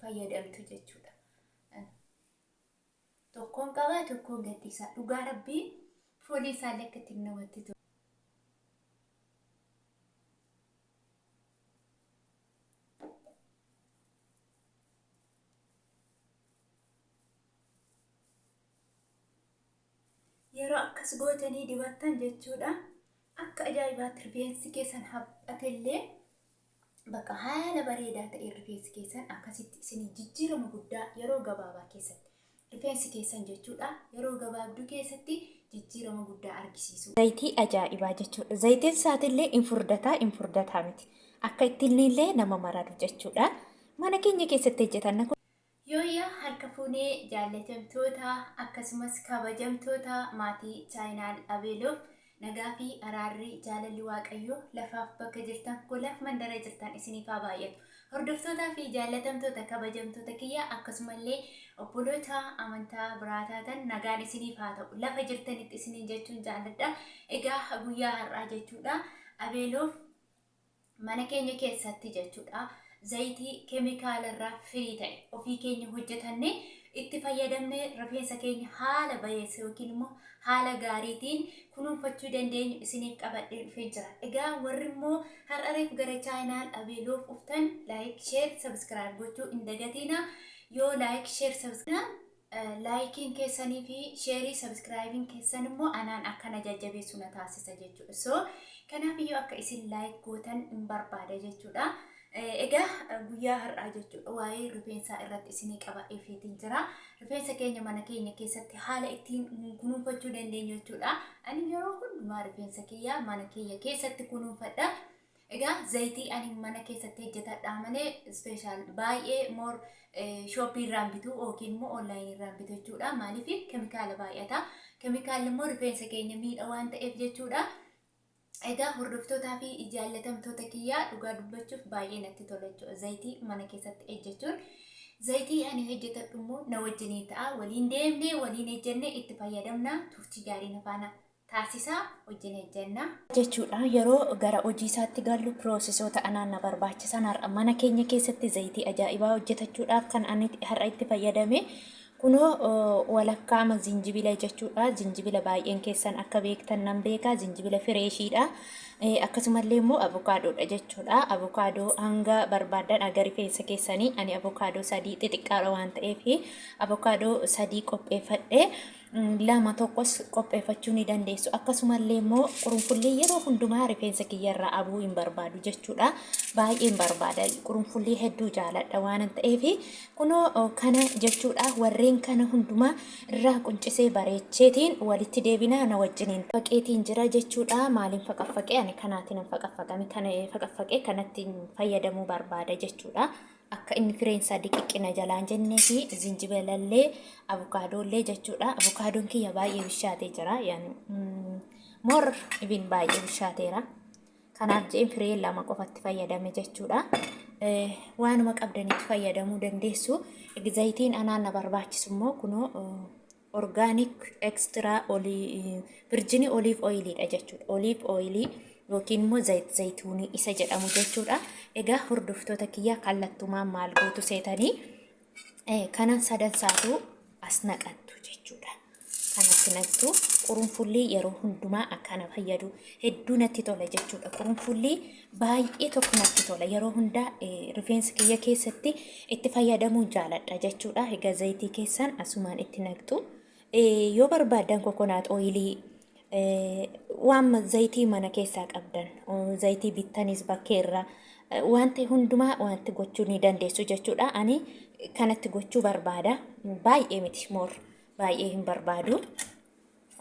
fayyadamtu jechuudha. Tokkoon qabaa tokkoon gadhiisaa. Dhugaa rabbii foolii isaallee akka ittiin namatti tolu. Yeroo akkas gootanii dibattan jechuudha. Akka ajaa'ibaatti rifeensi keessan haphatellee bakka haala bareedaa ta'e rifeensi keessan akkasitti isinii jijjiirama guddaa yeroo gabaabaa keessatti rifeensi keessan jechuudha yeroo gabaabduu keessatti jijjiirama guddaa argisiisu. Zayitii ajaa'ibaa jechuudha. Zayitiin isaatillee hin furdataa hin furdataa miti. Akka ittiin illee nama mararu jechuudha. Mana keenya keessatti hojjetanna. Yooyyaa harka fuunee jaallatamtoota akkasumas kabajamtoota maatii channel Abeeloof nagaa fi araarri jaalalli Waaqayyoo lafaaf bakka jirtan golaaf mandara jirtan isiniif haa baay'atu. Hordoftootaa fi jaallatamtoota kabajamtoota kiyya akkasumallee obboloota amantaa biraa taatan nagaan isiniif haa ta'u. Lafa jirtanitti isiniin jechuun jaalladha. Egaa guyyaa har'aa jechuudha. Abeeloof mana keenya keessatti jechuudha zayitii keemikaala irraa firii ta'e ofii keenya hojjetanne itti fayyadamne rifeensa keenya haala bayeessa yookiin immoo haala gaariitiin kunuunfachuu dandeenyu isiniif qabadhee dhufee jira. Egaa warri immoo har'areef gara channel Abeeloof dhuftan like, share, subscribe gochuu hin dagatiina. Yoo like, share, subscribe likeiin keessanii fi shareii subscribeiin keessan immoo anaan akkana jajjabeessu na taasisa jechuudha. So kanaaf iyyuu akka isin like gootan hin barbaada jechuudha. Egaa guyyaa har'aa jechuudha waa'ee rifeensaa irratti isinii qabadheefiitiin jira. Rifeensa keenya mana keenya keessatti haala ittiin kunuunfachuu dandeenyu jechuudha. Ani yeroo hundumaa rifeensa kiyya mana keenya keessatti kunuunfadha. Egaa zayitii ani mana keessatti hojjetadha malee special baay'ee more shopii irraan bitu yookiin immoo onlineii irraan bitu jechuudha. Maaliif keemikaala baay'ata. Keemikaalli immoo rifeensa keenya miidha waan ta'eef jechuudha. Egaa hordoftootaa fi jaallatamtoota kiyyaa dhugaa dubbachuuf baay'ee natti tola jechuudha. Zayitii mana keessatti hojjechuun. Zayitii ani hojjetadhu immoo na wajjiniin ta'a. Waliin deemnee waliin hojjennee itti fayyadamna. Turtii gaarii na faana taasisaa wajjin hojjenna. Jechuudha yeroo gara hojii isaatti gallu processoota anaan na barbaachisan har'a mana keenya keessatti zayitii ajaa'ibaa hojjetachuudhaaf kan ani har'a itti fayyadame kunoo walakkaama zinjibila jechuudha. Zinjibila baay'een keessan akka beektan nan beeka. Zinjibila freshiidha. Akkasumallee immoo avokaadoodha jechuudha. Avokaadoo hanga barbaadan aga rifeensa keessanii ani avokaadoo sadii xixiqqaadha waan ta'eef avokaadoo sadii qopheeffadhe. Lama tokkos qopheeffachuu ni dandeessu. Akkasumallee immoo qurunfullii yeroo hundumaa rifeensa kiyyarraa abuu hin barbaadu jechuudha. Baay'ee hin barbaada. Qurunfullii hedduu jaaladha waan ta'eef kunoo kana jechuudha. Warreen kana hundumaa irraa quncisee bareecheetiin walitti deebinaa na wajjiniin. Faqeetiin jira jechuudha. Maaliin faqaffaqee ani kanaatiin hin faqaffaqame kana faqaffaqee kanatti fayyadamuu barbaada jechuudha. Akka inni fireensaa diqiqqina jalaan jennee fi zinjibilallee avokaadoollee jechuudha. Avokaadoon kiyya baay'ee bishaatee jira. Yani more even baay'ee bishaateera. Kanaaf jeen firee lama qofatti fayyadame jechuudha. Waanuma qabdanitti fayyadamuu dandeessu. Zayitiin anaan na barbaachisu immoo kunoo organic extra virgin olive oiliidha jechuudha. Olive oilii yookiin immoo zayit zayituunii isa jedhamu jechuudha. Egaa hordoftoota kiyyaa kallattumaan maal gootu seetanii kana sadan saatu as naqattu jechuudha. Kanatti naqxu qurunfullii yeroo hundumaa akkana fayyadu hedduu natti tola jechuudha. Qurunfullii baay'ee tokko natti tola yeroo hundaa rifeensa kiyya keessatti itti fayyadamuu jaaladha jechuudha. Egaa zayitii keessan asumaan itti naqxu. Yoo barbaaddan coconut oilii waan zayitii mana keessaa qabdan zayitii bittanis bakkeerra wanti hundumaa wanti gochuu ni dandeessu jechuudha. Ani kanatti gochuu barbaada. Baay'ee miti more baay'ee hin barbaadu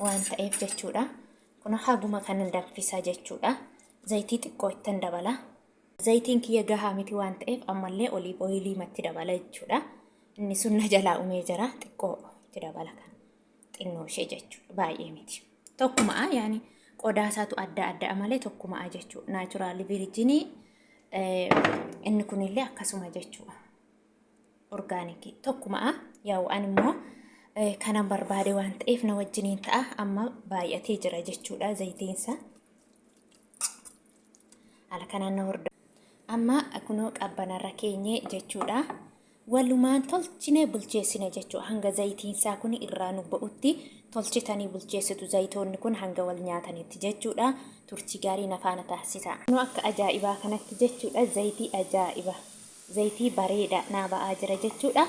waan ta'eef jechuudha. Kun haguma kanan danfisaa jechuudha. Zayitii xiqqoo ittan dabala. Zayitiin kiyya gahaa miti waan ta'eef ammallee olive oilii matti dabala jechuudha. Inni sun na jalaa umee jira xiqqoo itti dabala kan xinnoo ishee jechuudha. Baay'ee miti. Tokkumaa yaani qodaa isaatu adda adda malee tokkumaa jechuudha. Natural virginii inni kunillee akkasuma jechuudha. Organicii tokkumaa yaa'u ani immoo kanan barbaade waan ta'eef na wajjiniin ta'a amma baay'atee jira jechuudha zayitiinsa. Haala kanaan na hordofa. Amma kunoo qabbanarra keenye jechuudha. Walumaan tolchinee bulcheessina jechuudha. Hanga zayitiin isaa kun irraa nu ba'utti tolchitanii bulcheessitu zayitoonni kun hanga wal nyaatanitti jechuudha. Turtii gaarii nafaana taasisa. Nu akka ajaa'ibaa kanatti jechuudha. Zayitii ajaa'iba. Zayitii bareedaa naa ba'aa jira jechuudha.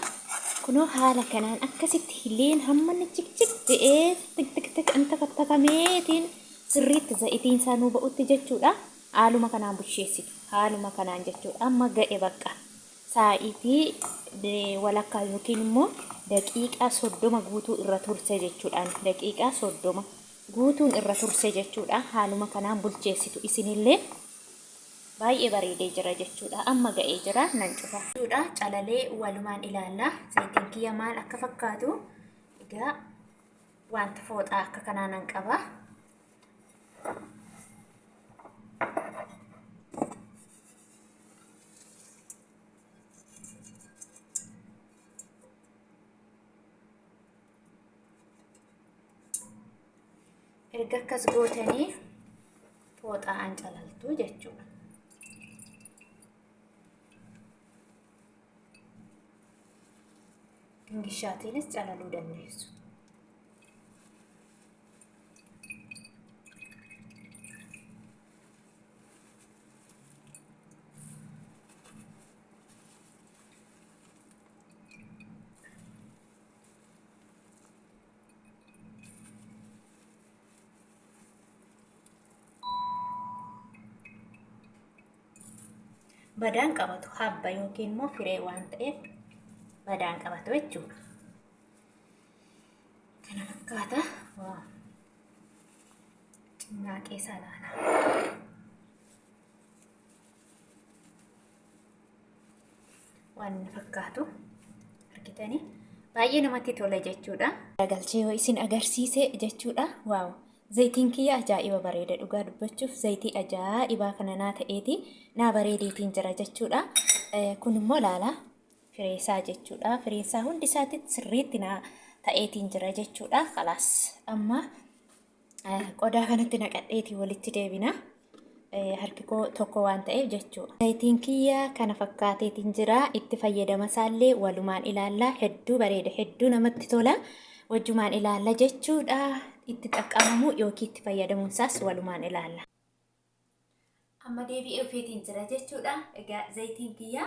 Kunoo haala kanaan akkasitti hilleen hamma inni cikcik jedhee tik tik tik antakatakameetiin sirriitti zayitiin isaa nuu ba'utti jechuudha. Haaluma kanaan bulcheessitu. Haaluma kanaan jechuudha. Amma ga'e bakka. Saa'itii walakkaa yookiin immoo daqiiqaa 30 guutuu irra turse jechuudhaan daqiiqaa 30 guutuun irra turse jechuudha. Haaluma kanaan bulcheessitu isinillee baay'ee bareedee jira jechuudha. Amma ga'ee jira nan cufa. Jechuudha calalee walumaan ilaalla. Zayitiin kiyya maal akka fakkaatu egaa wanta fooxaa akka kanaa nan qaba. Erga akkas gootanii fooxaan calaltu jechuudha. Dingishaatiinis calaluu dandeessu. Badaan qabatu habba yookiin immoo firee waan ta'eef badaan qabatu jechuudha. Kana fakkaata. Waa. Cinnaaqee isaa ilaala. Waan inni fakkaatu argitanii baay'ee namatti tola jechuudha. Galchee yoo isin agarsiise jechuudha. Waaw! Zayitiin kiyya ajaa'iba bareeda dhugaa dubbachuuf zayitii ajaa'ibaa kana naa ta'eeti naa bareedeetiin jira jechuudha. Kun immoo laala fireesaa jechuudha. Fireensaa hundi isaatti sirriitti naa ta'eetiin jira jechuudha. Kalaas amma qodaa kanatti naqadheetii walitti deebina. Harki koo tokko waan ta'eef jechuudha. Zayitiin kiyya kana fakkaateetiin jira. Itti fayyadama isaallee walumaan ilaalla. Hedduu bareeda, hedduu namatti tola. Wajjumaan ilaalla jechuudha. Itti xaqqamamu yookiin itti fayyadamuun isaas walumaan ilaalla. Amma deebi'ee ofeetiin jira jechuudha. Egaa zayitiin kiyya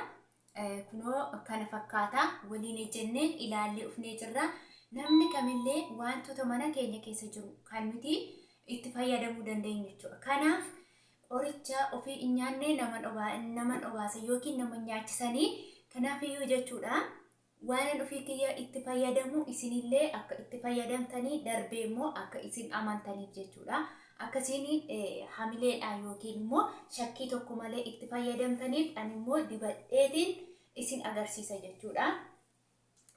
kunoo kana fakkaata. Waliin ejjennee ilaallee ufnee jirra. Namni kamillee wantoota mana keenya keessa jiru kan nuti itti fayyadamuu dandeenyu jechuudha. Kanaaf qoricha ofii hin nyaanne naman obaasa yookiin nama nyaachisanii kanaaf iyyuu jechuudha. Waanan ofii kiyya itti fayyadamu isinillee akka itti fayyadamtanii darbee immoo akka isin amantaniif jechuudha. Akkasiin hamileedhaan yookiin immoo shakkii tokko malee itti fayyadamtaniif ani immoo dibadheetiin isin agarsiisa jechuudha.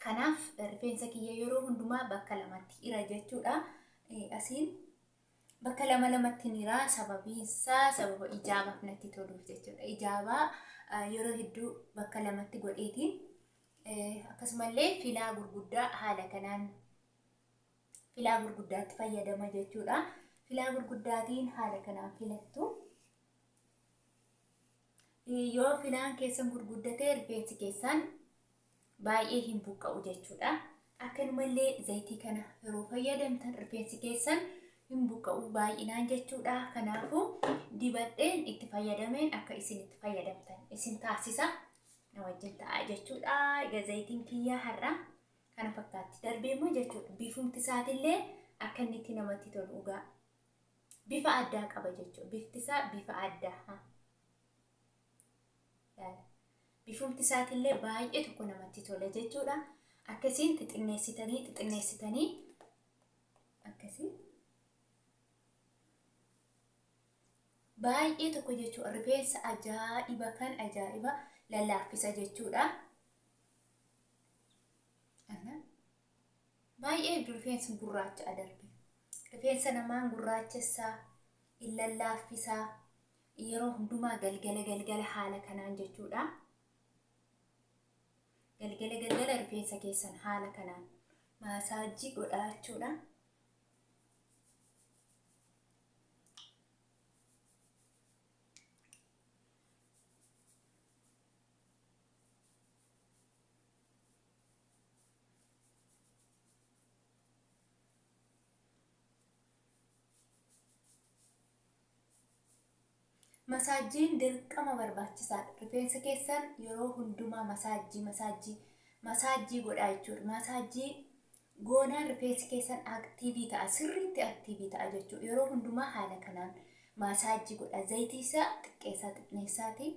Kanaaf rifeensa kiyya yeroo hundumaa bakka lamatti hira jechuudha. Asiin bakka lama lamatti hira sababiinsaa sababa ijaabaaf natti toluuf jechuudha. Ijaabaa yeroo hedduu bakka lamatti godheetiin akkasumallee filaa gurguddaa haala kanaan filaa gurguddaatti fayyadama jechuudha. Filaa gurguddaatiin haala kanaan filattu. Yoo filaan keessan gurguddate rifeensi keessan baay'ee hin buqqa'u jechuudha. Akkanumallee zayitii kana yeroo fayyadamtan rifeensi keessan hin buqqa'u baay'inaan jechuudha. Kanaafuu dibadheen itti fayyadameen akka isin itti fayyadamtan isin taasisa. Na wajjin ta'a jechuudha. Egaa zayitiin kiyyaa har'a kana fakkaatti. Darbee immoo jechuudha bifumti isaatillee akka inni itti namatti tolu dhugaa. Bifa addaa qaba jechuudha. Bifti isaa bifa addaa. Bifumti isaatillee baay'ee tokko namatti tola jechuudha. Akkasiin xixinneessitanii xixinneessitanii akkasii baay'ee tokko jechuudha. Rifeensa ajaa'iba kan ajaa'iba lallaaffisa jechuudha. Baay'ee rifeensi gurraacha adarbe. Rifeensa namaan gurraachessaa, in lallaaffisaa yeroo hundumaa galgala galgala haala kanaan jechuudha. Galgala galgala rifeensa keessan haala kanaan maasaajii godhaa jechuudha. Masaajjiin dirqama barbaachisaadha. Rifeensa keessan yeroo hundumaa masaajjii masaajjii masaajjii godhaa jechuudha. Masaajjii goonaan rifeensi keessan aktiivii ta'a. Sirriitti aktiivii ta'a jechuudha. Yeroo hundumaa haala kanaan masaajjii godha. Zayitii isaa xiqqeessaa xiqqeessaatii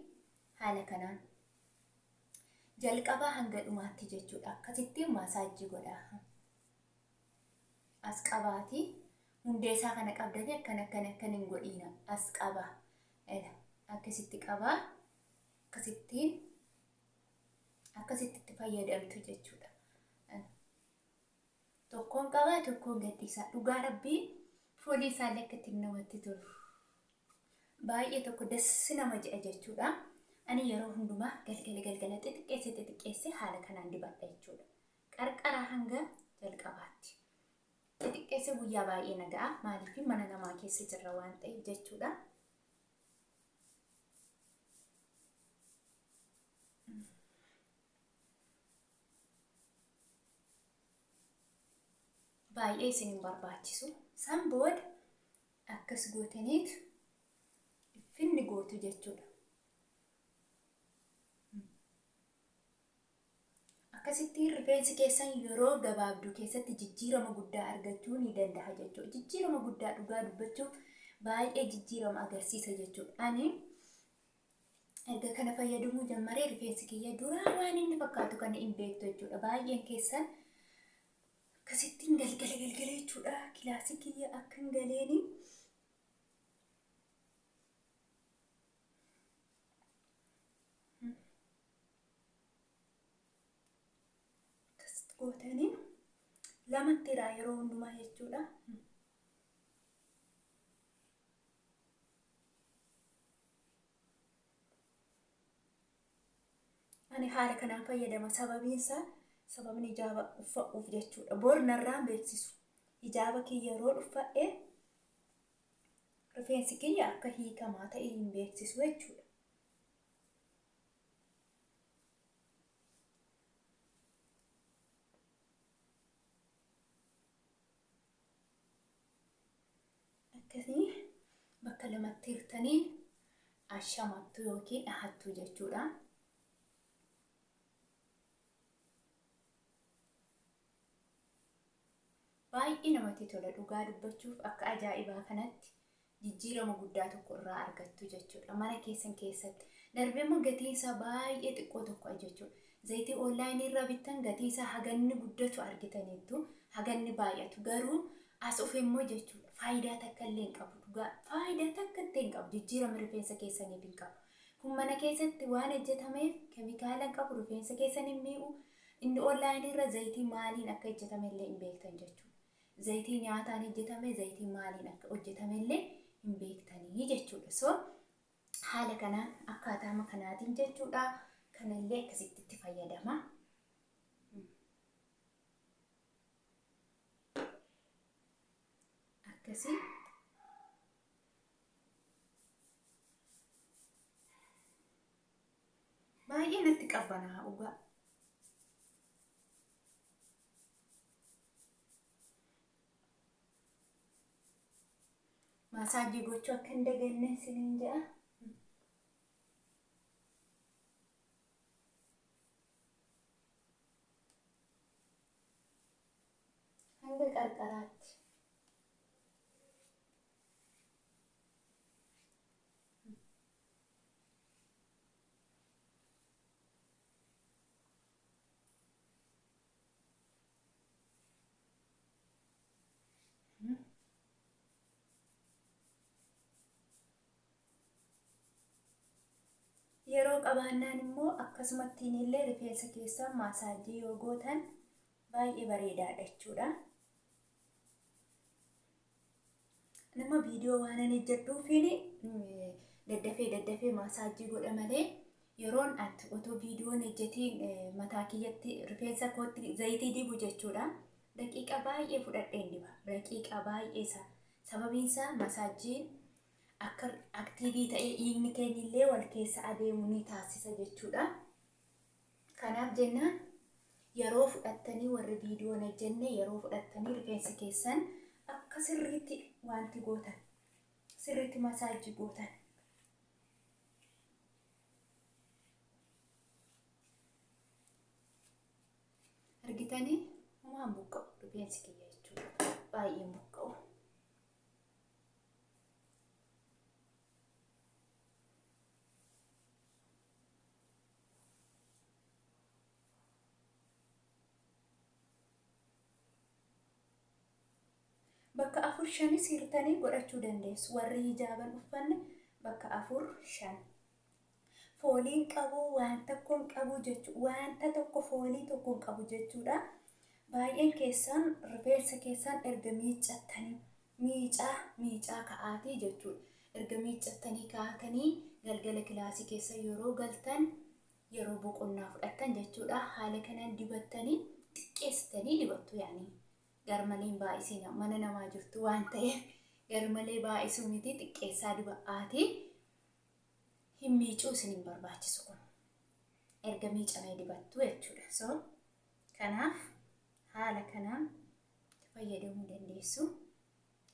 haala kanaan jalqabaa hanga dhumaatti jechuudha. Akkasitti masaajjii godhaa. As qabaatii hundee isaa kana qabdanii akkana akkana akkana hin godhiina. As qabaa. Akkasitti qabaa. Akkasittiin akkasitti itti fayyadamtu jechuudha. Tokkoon qabaa tokkoon gadhiisaa. Dhugaa rabbii foolii isaallee akka ittiin namatti tolu. Baay'ee tokko dassi nama jedha jechuudha. Ani yeroo hundumaa galgala galgala xixiqqeesse xixiqqeesse haala kanaan dibadha jechuudha. Qarqaraa hanga jalqabaatti. Xixiqqeesse guyyaa baay'ee naga'a. Maaliif mana namaa keessa jirra waan ta'eef jechuudha. Baay'ee isin hin barbaachisu. San booda akkas gootaniit finni gootu jechuudha. Akkasittiin rifeensi keessan yeroo gabaabduu keessatti jijjiirama guddaa argachuu ni danda'a jechuudha. Jijjiirama guddaa dhugaa dubbachuuf baay'ee jijjiirama agarsiisa jechuudha. Ani erga kana fayyadamuu jalqabee rifeensi kiyya duraa waan inni fakkaatu kana hin beektu jechuudha. Baay'een keessan akkasittiin galgala galgala jechuudha. Kilaasii kiyya akka hin galeeni. Akkasitti gootanii lamatti hiraa yeroo hundumaa jechuudha. Ani haala kanaan fayyadama. Sababiin isaa sababni hijaaba uffadhuuf jechuudha. Bor narraan beeksisu. Hijaaba kiyya yeroo uffadhe rifeensi kiyya akka hiikamaa ta'e hin beeksisu jechuudha. Akkasii bakka lamatti hirtanii ashamattu yookiin dhahattu jechuudha. Baay'ee namatti tola dhugaa dubbachuuf akka ajaa'ibaa kanatti jijjiirama guddaa tokko irraa argattu jechuudha. Mana keessan keessatti. Darbee immoo gatiin isaa baay'ee xiqqoo tokko jechuudha. Zayitii onlaayinii irraa bittan gatii isaa haganni guddatu argitaniittu haganni baay'atu garuu as ofe immoo jechuudha. Faayidaa takka illee hin qabu dhugaa. Faayidaa takka illee hin qabu jijjiirama rifeensa keessaniif hin qabu. Kun mana keessatti waan hojjetameef keemikaala hin qabu rifeensa keessan hin mi'u. Inni onlaayinii irra zayitii maaliin akka hojjetame illee hin beektan jechuudha. Zayitii nyaataan hojjetame zayitii maaliin akka hojjetame illee hin beektanii jechuudha. So haala kanaan akkaataama kanaatiin jechuudha. Kanallee akkasitti itti fayyadama. Akkasii. Baay'ee natti qabbanaa dhugaa. Masaajii gochuu akka hin daganne isiniin jedha. Hanga qarqaraatti. Yeroo qabaannaan immoo akkasumattiin illee rifeensa keessan maasaajii yoo gootan baay'ee bareedaadha jechuudha. Nama viidiyoo waan ani hojjedhuufiin daddafee daddafee maasaajii godha malee yeroon ati otoo viidiyoon hojjetiin mataa kiyyatti rifeensa kootti zayitii dibu jechuudha. Daqiiqa baay'ee fudhadheen diba. Daqiiqa baay'ee isaa. Sababiin isaa maasaajiin akka aktiivii ta'ee dhiigni keenya illee wal keessa adeemu ni taasisa jechuudha. Kanaaf jennaan yeroo fudhattanii warri viidiyoon hojjenne yeroo fudhattanii rifeensa keessan akka sirriitti wanti gootan sirriitti masaajii gootan. Argitanii homaan buqqa'u rifeensi kiyya jechuudha. Baay'een buqqa'u. Bakka 4 5 hirtanii godhachuu dandeessu. Warri hijaaban uffanne bakka 4 5. Fooliin qabu, waan tokko hin qabu jechuudha. Wanta tokko foolii tokko hin qabu jechuudha. Baay'een keessan rifeensa keessan erga miiccattanii miicaa miicaa ka'aatii jechuudha. Erga miiccattanii kaa'atanii galgala kilaasii keessa yeroo galtan, yeroo boqonnaa fudhattan jechuudha. Haala kanaan dibattanii xiqqeessitanii dibattu yaanii. Garmalee hin baay'isiina, mana namaa jirtu waan ta'eef garmalee baay'isuu miti, xiqqeessaa diba'aatii. Hin miicuu isin hin barbaachisu, kun erga miicamee dibattu jechuudha. So kanaaf haala kanaan fayyadamuu dandeessu.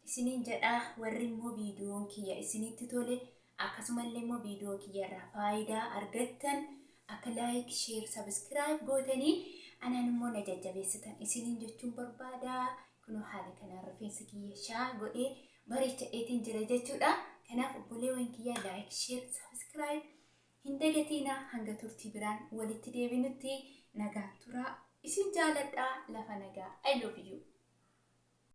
Isiniin jedhaa, warri immoo viidiyoon kiyya isinitti tole, akkasumallee immoo viidiyoo kiyya irraa faayidaa argattan, akka like, share, subscribe gootanii anaan immoo na jajjabeessitan isiniin jechuun barbaada. Kunoo haala kanaan rifeensa kiyya shaa godhee bareechadheetiin jira jechuudha. Kanaaf obboleewwan kiyya, like, share, subscribe hin dagatiina. Hanga turtii biraan walitti deebinutti nagaan turaa. Isin jaaladhaa, lafa nagaa. I love you.